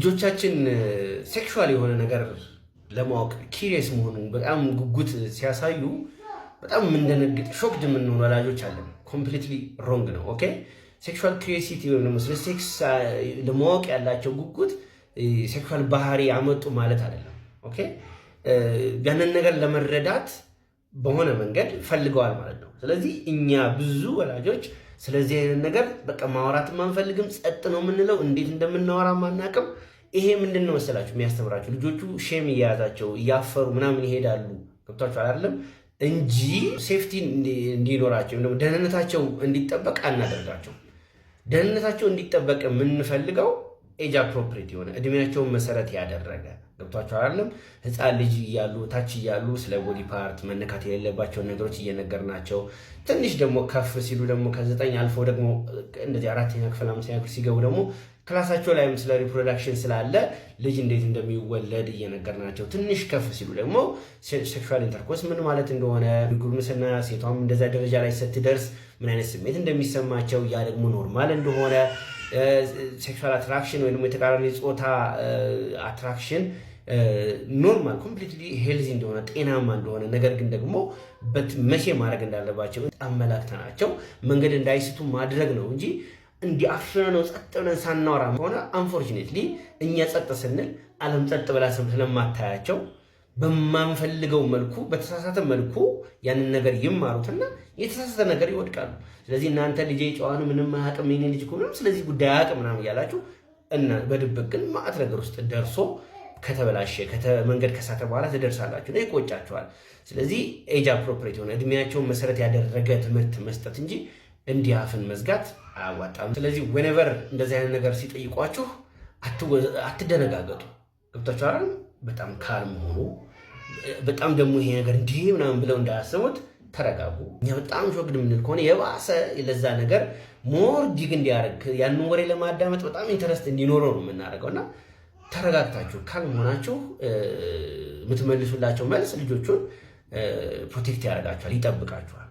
ልጆቻችን sexual የሆነ ነገር ለማወቅ curious መሆኑ፣ በጣም ጉጉት ሲያሳዩ በጣም የምንደነግጥ፣ shocked የምንሆኑ ወላጆች አለን። Completely wrong ነው። Okay, sexual curiosity ወይም ደግሞ ስለ sex ለማወቅ ያላቸው ጉጉት sexual ባህሪ ያመጡ ማለት አይደለም። Okay, ያንን ነገር ለመረዳት በሆነ መንገድ ፈልገዋል ማለት ነው። ስለዚህ እኛ ብዙ ወላጆች ስለዚህ አይነት ነገር በቃ ማውራትም አንፈልግም፣ ጸጥ ነው የምንለው፣ እንዴት እንደምናወራ አናውቅም። ይሄ ምንድን ነው መሰላችሁ የሚያስተምራቸው? ልጆቹ shame እየያዛቸው፣ እያፈሩ ምናምን ይሄዳሉ። ገብቷችኋል አይደለም? እንጂ safety እንዲኖራቸው ወይም ደግሞ ደህንነታቸው እንዲጠበቅ አናደርጋቸው። ደህንነታቸው እንዲጠበቅ የምንፈልገው age appropriate የሆነ፣ እድሜያቸውን መሰረት ያደረገ፣ ገብቷችኋል አይደለም? ህፃን ልጅ እያሉ፣ ታች እያሉ ስለ body part መነካት የሌለባቸውን ነገሮች እየነገርናቸው፣ ትንሽ ደግሞ ከፍ ሲሉ ደግሞ፣ ከ9 አልፎ ደግሞ እንደዚህ አራተኛ ክፍል፣ አምስተኛ ክፍል ሲገቡ ደግሞ ክላሳቸው ላይም ስለ reproduction ስላለ ልጅ እንዴት እንደሚወለድ እየነገርናቸው፣ ትንሽ ከፍ ሲሉ ደግሞ sexual intercourse ምን ማለት እንደሆነ፣ ጉርምስና፣ ሴቷም እንደዛ ደረጃ ላይ ስትደርስ ምን አይነት ስሜት እንደሚሰማቸው፣ ያ ደግሞ normal እንደሆነ፣ sexual attraction ወይም ደግሞ የተቃራኒ ጾታ attraction normal, completely healthy እንደሆነ፣ ጤናማ እንደሆነ፣ ነገር ግን ደግሞ መቼ ማድረግ እንዳለባቸው አመላክተናቸው መንገድ እንዳይስቱ ማድረግ ነው እንጂ እንዲህ አፍነነው ጸጥ ብለን ሳናወራ ከሆነ unfortunately እኛ ጸጥ ስንል ዓለም ጸጥ ብላ ስለማታያቸው በማንፈልገው መልኩ፣ በተሳሳተ መልኩ ያንን ነገር ይማሩትና የተሳሳተ ነገር ይወድቃሉ። ስለዚህ እናንተ ልጄ ጨዋን ምንም አያውቅም፣ የኔ ልጅ እኮ ምንም ስለዚህ ጉዳይ አያውቅም ምናምን እያላችሁ እና በድብቅ ግን ማዕት ነገር ውስጥ ደርሶ ከተበላሸ፣ መንገድ ከሳተ በኋላ ትደርሳላችሁ ነው፣ ይቆጫችኋል። ስለዚህ age appropriate የሆነ፣ እድሜያቸውን መሰረት ያደረገ ትምህርት መስጠት እንጂ እንዲህ አፍን መዝጋት አያዋጣም። ስለዚህ whenever እንደዚህ አይነት ነገር ሲጠይቋችሁ አትደነጋገጡ። ገብቷችኋል? በጣም calm ሆኑ። በጣም ደግሞ ይሄ ነገር እንዲህ ምናምን ብለው እንዳያስቡት ተረጋጉ። እኛ በጣም shocked የምንል ከሆነ የባሰ ለዛ ነገር more dig እንዲያደርግ፣ ያንን ወሬ ለማዳመጥ በጣም interest እንዲኖረው ነው የምናደርገው። እና ተረጋግታችሁ calm ሆናችሁ የምትመልሱላቸው መልስ ልጆቹን protect ያደርጋቸዋል፣ ይጠብቃቸዋል።